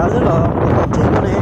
Xwb los ua tom tsev no ne.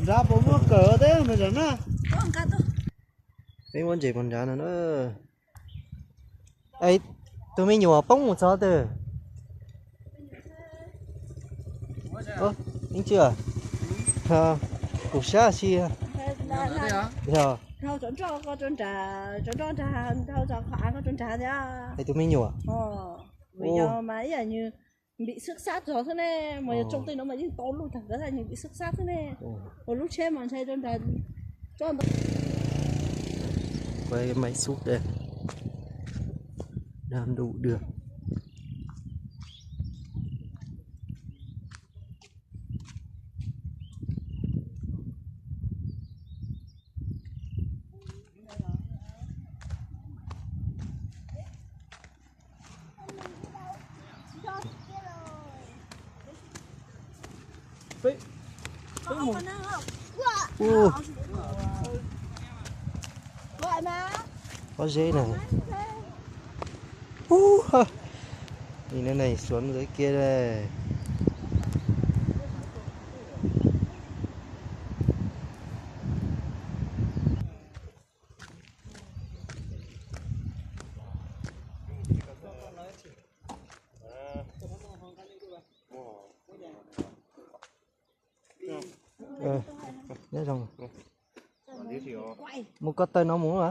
Nrad puas muaj kawm teb mas zam na. Peb muab ntses puag nrad no na. Tus me nyuam poob mus txog twg? Ib tsw, kuv sab si. Yog. Es tus me nyuam. Npim xwb xab txog xwb ne, mas yog tsoo tej no mas yeej tau luj tag nkawd, npim xwb xab xwb ne. Ua lub tsheb mas ntshai rau nrad tso ntau. Quay máy xúc đây. Đang đu được. Ub, pob zeb na. Ub, nim no neeg xuav ntawd kiag li. Nyob zoo. Mus ko taw no mus a.